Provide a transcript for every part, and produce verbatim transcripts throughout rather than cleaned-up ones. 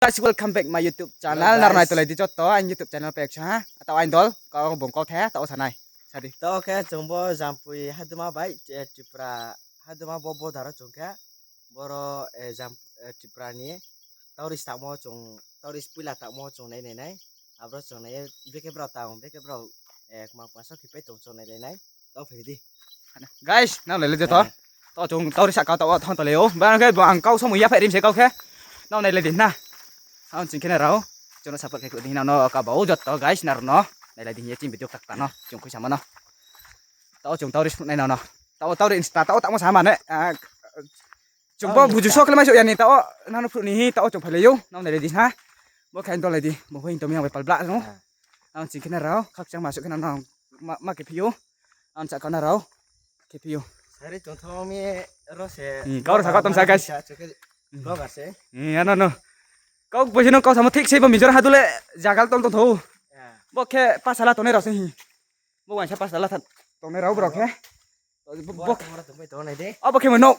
Guys, welcome back my YouTube channel. Nrao nai tolai di joto aini YouTube channel peksa ha. Taoh aini dol kau bung kau the taoh sanai. Sadi. Taoh khe chung bo Jampui haduma bai, eh, Tripura haduma bo border o chung khe. Boro, eh, Jam-, eh, Tripura ni tourist tangmo chung, tourist puila tangmo chung nai nai nai. Abro chung nai, brekhe brao tang, brekhe brao, eh, kma kma so khipai tong chung nai nai nai. Taoh phai di. Guys, nrao nai le joto. Taoh chung tourist sahka taoh thang tolai ou. Bang khe bo ang kau somoi ya phai rim se kau khe. Nrao nai le di na. Ang ching khe na rao. Chung no support khe khlai di na no kaba ou joto guys nrao no. Nai le di ye ching video tak ta no. Chung khuisa ma no. Taoh chung tourist phnuh nai no no. Taoh tourist insta taoh tangmo sa ma ne. Chung bo buju so khlai mai so ya ni taoh nrao no phnuh ni hi taoh chung phailai ou. Nrao nai le di na. Bo khe ang tolai di. Bo hoi tong mi ang bai pal bla no. Ang ching khe na rao khakchangma suh khe na no ma, ma khe phi ou. Ang sahka na rao khe phi ou. Sari tongthong mi ro se. Kau ro sahka tong sa guys. Vlogger se. Ano no. Kau bo se no kau samo thik se bo Mizoram hadu le jagal tol tongthou. Bo khe pasala tongnai rao se hi. Bo uaingsa pasala tongnai rao brao khe. Bo, abo khe mo no.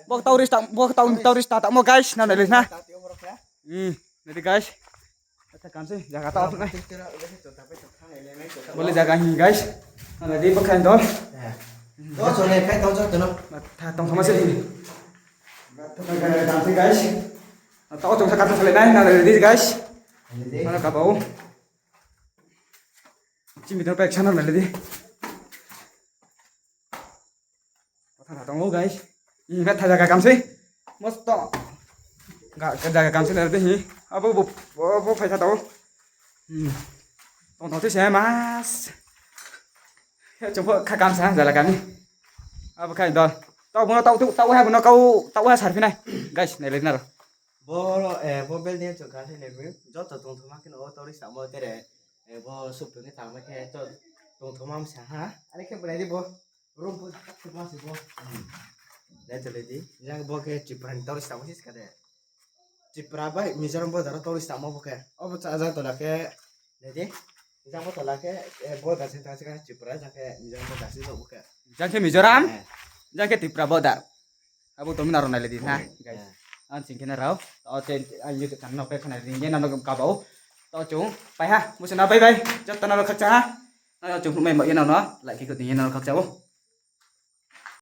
Bo tourist ta, bo tourist ta tangmo guys, nrao nai le na. Nai di guys. Acha kam se jaga taoh nai. Bo le jaga hi guys. Nrao nai di bo khe ang dol. Tha tong thama se hi. Kam se guys. Taoh chung sahka tong salai nai, nrao nai di guys. Nrao kaba ou. Chini video peksa nrao nai le di. Tha tong ou guys. Betha jaga kam se. Mosto. Jaga kam se nai le di hi. Abo bo, bo phaisa tong ou. Tong tong se mas. Chung pho kha kam sa jaga kam ni. Abo khe dol. Taoh bo no taoh, taoh ha bo no kau, taoh ha sarphi nai. Guys, nai le di nrao. Bo, eh, bo building chung kha se nai mi. Joto tongthoma khe no o tourist samo tere. Eh, bo supung khe tangma khe to tongthoma msa ha. Are khe bo nai di bo. Room bo thuma se bo. Nai tolai di. Jang bo khe Tripura ni tourist samo se ska de. Tripura bai Mizoram border o tourist tangmo bo khe. Obo cha jang tola khe. Nai di. Jang bo tola khe, eh, border se tang se kha Tripura, jang khe Mizoram border se bo khe. Jang khe Mizoram, jang khe Tripura border. Abo tongmi nrao nai le di na, guys. Ang ching khe na rao. Taoh che ang YouTube channel no peksa nai di ye nrao no kaba ou. Taoh chung pai ha, musi na bye bye. Joto nrao no khakchang ha. Nrao chung phnuh mai ma ye nrao no like khe kho di ye nrao no khakchang ou.